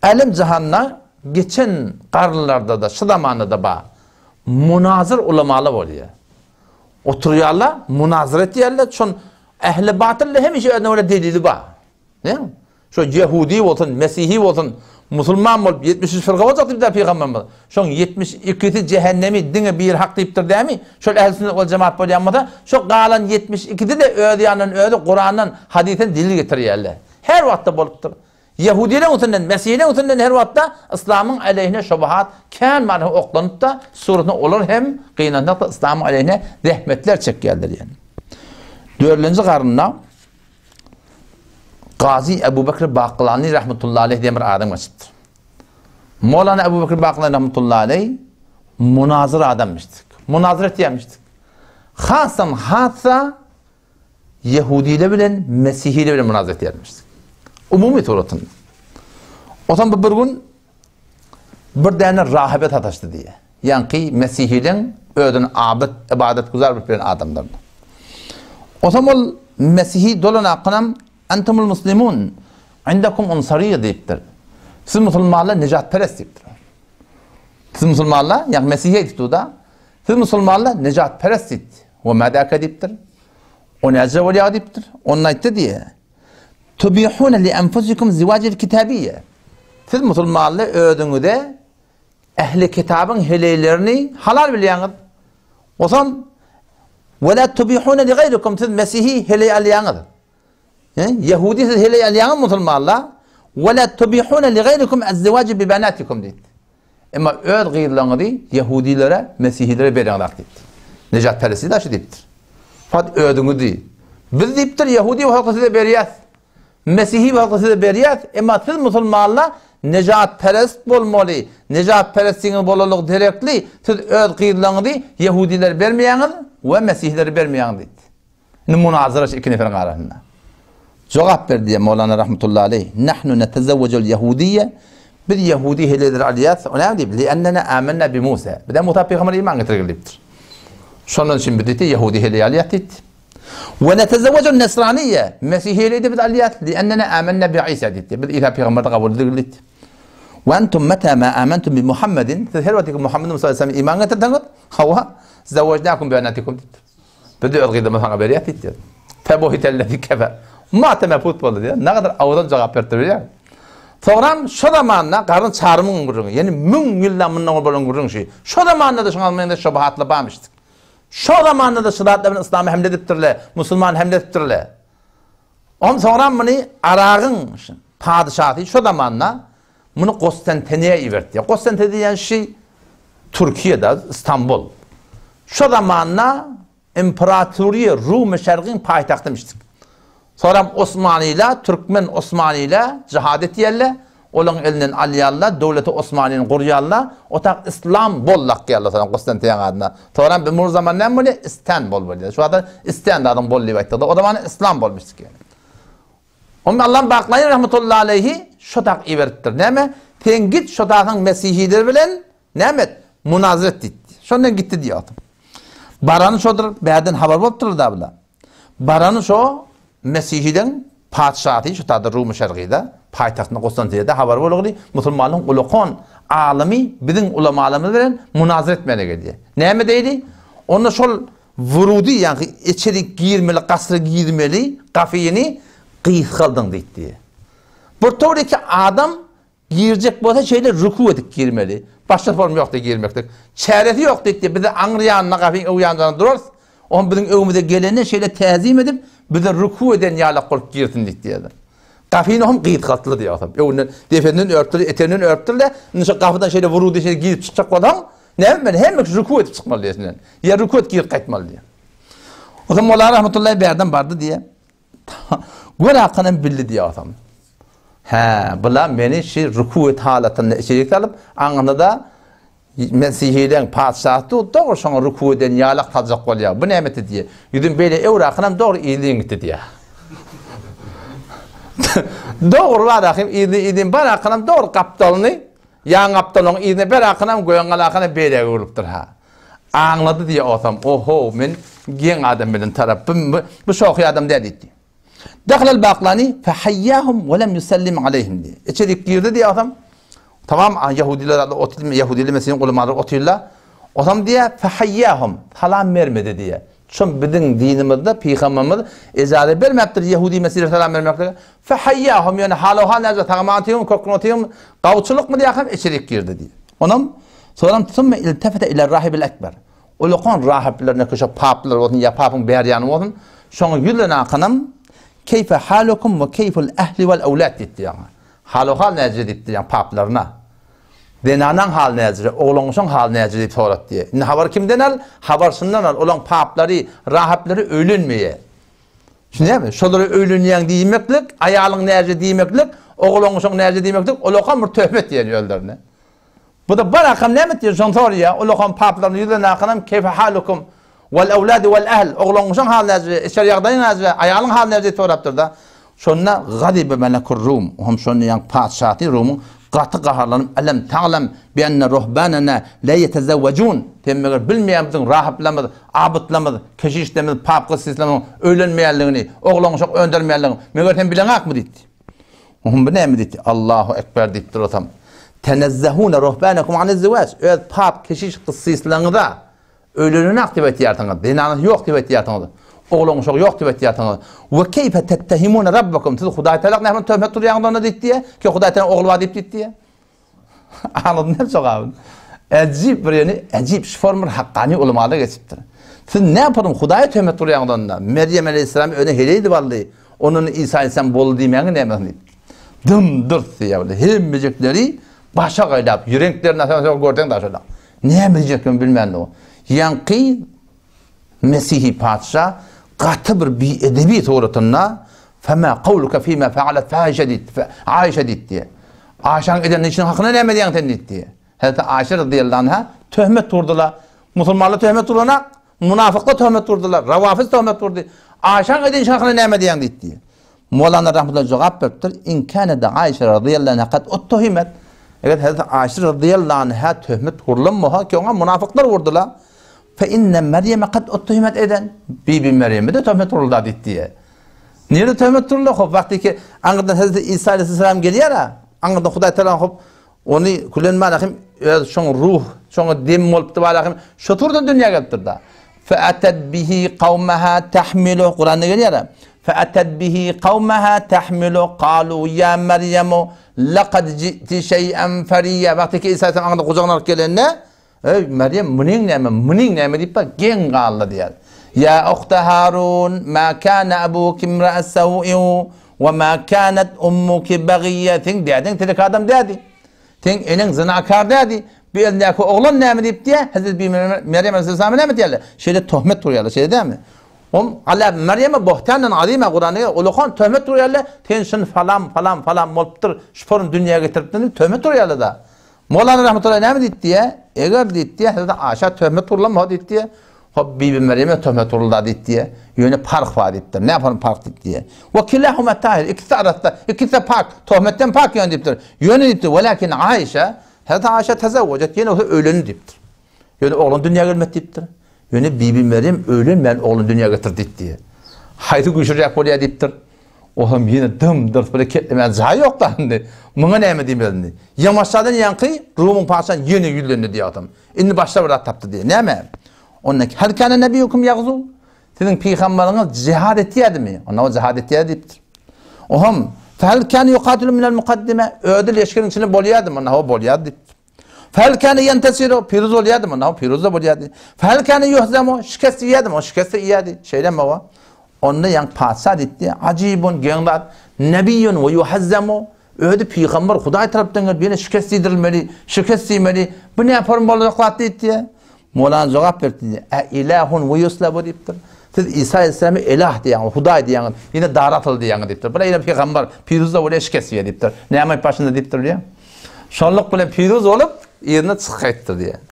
Älem-jahanda geçen garynlarda-da, şu zamanda-da bar. Munazyr ulamalar bolýar. Oturýarlar, munazyr etýärler. Şon ähli batyl hemişe özüne görä delili bar. Näme? Şo ýehudi bolsun, mesihi bolsun, musulman bolup 73 fyrka boljak diýipdir pygamberimiz. Şoň 72-si jähennemi, diňe biri hak diýipdir dämi? Şol ähli sünnet wal jemaat bolýan bolsa, şo galan 72-si-de öz ýanyndan özi Kurandan, hadysdan delil getirýärler. Her wagtda bolupdyr. Ýehudileriň üstünden, mesihileriň üstünden her wagtda yslamyň aleýhine şubuhat kän many oklanyp-da, suratynda olar hem gynansak-da yslamyň aleýhine zähmetler çekýärler ýaly. Dördünji garynda Gazy Ebu Bekr Baklany rahmetullahi aleýh diýen bir adam geçipdir. Mowlana Ebu Bekr Baklany rahmetullahi aleýh munazyr adamyşdyk. Munazyr etýärmişdik. Hasam hassa Ýehudiler bilen Mesihiler bilen munazara etýärmişdik. Umumy suratynda. Otam bu bir gün bir däne rahibe sataşdy diýýär. Ýaňky Mesihiliň özüni abyt, ybadatgüzar bilip bilen adamlaryna. Otam ol Mesihi dolan hakynam Entumul muslimun indekum unsariýe diýipdir. Siz musulmanlar nejatperest diýipdir. Siz musulmanlar, ýagny Mesihi aýdypdy-da, siz musulmanlar nejatperest diýipdi. We mädäke diýipdir. O näce bolýar diýipdir. Onda aýtdy diýe. Tubihuna li enfusikum ziwajil kitabiyye. Siz musulmanlar özüňize ähli kitabyň heleýlerini halal bilýäňiz. Osam we la tubihuna li gaýrikum siz mesihi heleý alýaňyz. Ýehudi siz heleý alýaňyz musulmanlar. We la tubihuna li gaýrikum az-ziwaj bi banatikum diýdi. Emma öz gyzlaryňyzy ýehudilere, mesihilere bereňzok diýipdir. Nejatperestlik daşy diýipdir. Fakat özüňizi. Biz diýipdir, ýehudi bolsa size berýäs. Mesihi bolsa size berýäs, emma siz musulmanlar nejatperest bolmaly. Nejatperestligiňiz bolanlygy derekli, siz öz gyzlaryňyzy ýehudilere bermeýäňiz we mesihilere bermeýäňiz diýdi. Indi munazara şu iki neferiň arasynda. Jogap berdi diýýär Mowlana rahmetullahi aleýh, Nahnu netezewwejul ýehudiyye, Biz ýehudi heleýleri alýas, o näme diýip, Li'ennena amenna bi Musa. Biz Musa pygambere iman getirgil diýipdir. Şondan üçin biz diýdi, ýehudi heleý alýas diýdi. We netezewwejul nesraniyye, Mesihi heleýi-de biz alýas, li'ennena amenna bi Isa diýdi. Biz Isa pygamberi kabul edigil diýdi. We entum meta ma amantum bi Muhammedin, siz her wagt Muhammed sallallahu aleyhi ve sellem iman getirseňiz, hawa, zewwejnakum bi banatikum diýdi. Biz-de öz gyzymyzy saňa berýäs diýdi. Febuhitellezi kefer. Mata mefut boldy diýýär. Nägadar owadan jogap beripdir bilýäňmi? Soňram şo zamanda garyn çarymyň gürrüňi, ýagny müň ýyldan mundan ozal bolan gürrüň şi. Şo zamanda-da şoňa meňzeş şobahatlar barmyşdyk. Şo zamanda-da şu zatlar bilen yslama hemle edipdirler, musulman hemle edipdirler. Ondan soňram muny Aragyň padyşasy şo zamanda muny Gostantiniýa ibertdi. Gostantiniýa diýen şi Türkiýede, Istanbul. Şo zamanda Imperatoriýa Rumy Şergiň paýtagtymyşdyk. Soňram Osmanyla, türkmen Osmanyla jihad etýärler, olaň elinden alýarlar, döwleti Osmanyny gurýarlar, otak Islam bol dakýarlar soňra Gostantiniýaň adyna. Soňram bir zaman näme bolýar? Istanbul bolýar. Şu wagta Istan zadyň bol diýip aýtdyk-da, o zaman Islam bolmuşdyk ýaly. Onda Allam Baklaýy rahmetullahi aleýhi şo tak iberipdir. Näme? Sen git şo takyň mesihileri bilen näme et? Munazara et diýdi. Şondan gitdi diýýär. Barany şodur, bärden habar bolupdyr da bular. Barany şo mesihileň patyşasy şu taýda Rumy Şergide, paýtagtynda Konstantiniýada habar bolugly musulmanlaryň ulakan alymy biziň ulamalarymyz bilen munazara etmäne gelýär. Näme diýdi? Onda şol Wurudy, ýagny içerik girmeli, gasra girmeli gafyny gysgaldyň diýdi. Bir towreki adam girjek bolsa şeýle ruku edip girmeli. Başga form ýok diýdi girmeklik. Çäresi ýok diýdi. Biz aňry ýanynda gafyň öň ýanynda durarys. Oňa biziň öňümize gelende şeýle täzim edip, bize ruku eden ýalak bolup girsin diýdi. Gafyny hem gysgaltdylar diýýär. Öňünden depesinden örtdüler, eteginden örtdüler. Indi şu gafydan şeýle wurudy şeýle girip çykjak bolsaň, Näme men hemme kişi ruku edip çykmaly diýesinden. Ýa ruku edip girip gaýtmaly diýýär. O zaman Molla rahmetullahi bärden bardy diýýär. Gör hakanam bildi diýýär o zaman. Hä, bula meni şi ruku et halatynda içerik salyp, aňyna da Mesihileň patyşasy dur, dogry şoňa ruku eden ýalak saljak bolýar. Bu näme etdi diýýär. Ýüzüm beýle öwrakynam dogry yzlyn gitdi diýýär. Dogry barakym yzlyn yzlyn barakynam dogry gapdalyny Ýan gapdalyň yzyna ber akynam, göýäň galakynam beýläge öwrülipdir-ha. Aňlady diýýär osam, O-how, men geň adam bilen tarap, bu, bu şohy adam däl diýdi. Dahalal Baklani fehaýýahum we lem ýusellim aleýhim diýýär. Içerik girdi diýýär osam. Tamam, ýahudylar otyr, ýahudylar mesihiň ulamalary otyrlar. Otam diýýär, Fehaýýahum, salam bermedi diýýär. Şol biziň dinimizde pygamberimiz ejaza bermäpdir ýehudy mesihlere salam bermeklige. Fehaýýahum, ýöne hal-ohal näce sag-aman otyrmy, kökgün otyrmy, gawçylykmy diýýär, içerik girdi diýýär. Onam, soňam sümme iltefete iler rahibil ekber. Ulakan rahyplerine köşe paplar bolsun ýa papyň bärýany bolsun, şoňa ýüzlen akanam, Keýfe halukum we keýful ehli wel ewlad diýipdir ýaňy. Hal-ohal näce diýipdir ýaňy paplaryna. Zenanaň haly näce, oglangyşyň haly näce diýip sorat diýýär. Indi habary kimden al? Habarçyndan al. Olaň paplary, rahyplary öýlenmeýär. Düşünýärmi? Şolara öýlenýäň diýmeklik, aýalyň näce diýmeklik, oglangyşyň näce diýmeklik, olakam bir töhmet diýen özlerine. Bu-da bar akam näme etýär, şony soraýar. Ulakan paplaryny ýüzlen akanam keýfe halukum wal awladi wal ahl, oglan-uşaň haly näce, içeri ýagdaýyň näce, aýalyň haly näce diýip sorapdyr-da. Şonda gazyba melekur Rum, ohm şonda ýaňky patyşasy Rumyň gaty gaharlanyp, Elem ta'lem bi enne ruhbanana la ýetezewwejun, sen meger bilmeýäň biziň rahyplarymyz, abytlarymyz, keşişlerimiz, papgyssislerimiziň öýlenmeýänligini, oglan-uşak öndermeýänligini, meger sen bileňakmy diýipdi. Ohm bu näme diýdi? Allahu ekber diýip durasam. Tenezzehune ruhbanakum aniz-ziwaj. Öz pap keşiş gyssyslaryňyza öýlenenak diýip aýtýarsyňyz. Zenanasy ýok diýip aýtýarsyňyz. Oglan uşagy ýok diýip aýtýarsyňyz. We keýfe tettehimune rabbakum. Siz Hudaý Tagala näme töhmet urýaňyz onda diýdi. Ki Hudaý Tagala ogly bar diýip diýdi. Aňladym näme jogabyny? Äjip bir ýeni, äjip şu form bir hakkani ulamalar geçipdir. Siz näme form Hudaýa töhmet urýaňyz onda? Merýem aleýhissalam öne heleý edip aldy. Ondan Isa aleýhissalam boldy diýmäňi näme diýip. Dym dyrs diýýär. Hemmejekleri başa gaýlap, ýürenklerini asan soň görseň daşa. Näme diýjeklerini bilmän o. Ýaňky Mesihi patyşa gaty bir biedebi suratynda Fema kawluka fima faalet fahişe diýdi. Aişe diýdi. Aişäniň eden işiniň hakynda näme diýýäň sen diýdi. Hazreti Aişe radiyallahu anha töhmet urdular. Musulmanlar töhmet uranak, munafyklar töhmet urdular, rawafyz töhmet urdy. Aişäniň eden işiniň hakynda näme diýýäň diýdi. Mowlana rahmetullah jogap beripdir, In kânede Aişe radiyallahu anha kad uttuhimet. Eger Hazreti Aişe radiyallahu anha töhmet urlan bolsa, ki oňa munafyklar urdular. Fe inne Meryeme kad uttuhimet eden. Bibi Meryeme-de töhmet uruldy diýdi. Nirede töhmet uruldy? Hop, wagty ki aňyrdan Hazreti Isa aleyhisselam gelýär-ä. Aňyrdan Hudaý Teala hop ony külen malahym öz şoň ruh, şoňa dem bolupdy malahym. Şo turdan dünýä gelipdir-da. Fe atat bihi kawmaha tahmilu Kuranda gelýär. Fe atat bihi kawmaha tahmilu qalu ya Meryemu laqad ji'ti şey'en fariya. Wagty ki Isa aleyhisselam aňyrdan gujagyna alyp gelende Eý, Merýem, munyň näme, munyň näme diýip, geň galdy diýýär. Ýa uhta Harun, ma kana abuki imra'a saw'in we ma kanat ummuki bagiyya. Seň dädeň telek adam dädi. Seň eneň zynakar dädi. Bu elindäki oglan näme diýip diýýär. Hezreti Bibi Merýem aleyhissalama näme diýýärler? Şeýle töhmet urýarlar, şeýle dälmi? Hum ala Merýeme buhtanan azima Kuranda ulakan töhmet urýarlar. Sen şun falan falan falan bolupdyr, şu form dünýä getiripdir diýip töhmet urýarlar da. Mowlana rahmetullahi näme diýdi diýe? Eger diýdi diýe, Hazreti Aişa töhmet urlan bolsa diýdi diýe. Hop Bibi Merýeme töhmet urulda diýdi diýe. Ýöne parh bar diýipdir. Näme parh parh diýdi diýe. We kilahuma tahir, ikisi arassa, ikisi pak, töhmetden pak ýöne diýipdir. Ýöne diýipdir, welakin Aişa, Hazreti Aişa tezewwejet, ýene bolsa öýlendi diýipdir. Ýöne oglan dünýä gelmedi diýipdir. Ýöne Bibi Merýem öýlenmän oglan dünýä getirdi diýdi diýe. Haýsy güýçliräk bolýar diýipdir. Olam ýene dym-dyrs bile keplemän jaýy ýok-da indi. Muňa näme diýmeli indi? Ýamaşjadan ýaňky Rumyň patyşa ýene ýüzlendi diýýär adam. Indi başga bir zat tapdy diýýär. Näme? Onda hal kana nebiýukum ýagzu? Siziň pygambaryňyz jihad etýärdimi? Onda o jihad etýär diýipdir. Oham, fehal kana ýukatilu minel mukaddime? Özi leşgeriň içinde bolýardymy? Onda o bolýardy diýipdir. Fehel kâne ýentesiru, piruz bolýardymy? Onda piruz-da bolýardy. Fehel kâne ýuhzemu, şikest iýýärdim, o şikest-de iýýärdi. Şeýlemi baba? Onda ýaňky patyşa diýipdi, Ajibun, geň zat, nebiýun we ýuhazzemu, özi pygamber Hudaý tarapdan gelip ýene şikest iýdirilmeli, şikest iýmeli, bu näme form boljak zat diýipdi. Mowlana jogap beripdi, Ä ilahun we ýuslabu diýipdir. Siz Isa aleyhissalamy ilah diýýäňiz, Hudaý diýýäňiz, ýene dara atyldy diýýäňiz diýipdir. Bular ýene pygamber, piruz-da bolýar, şikest iýýär diýipdir. Näme aýyp başynda diýipdir diýýär. Şonluk bilen piruz bolup, yzyna çykyp gaýtdy diýýär.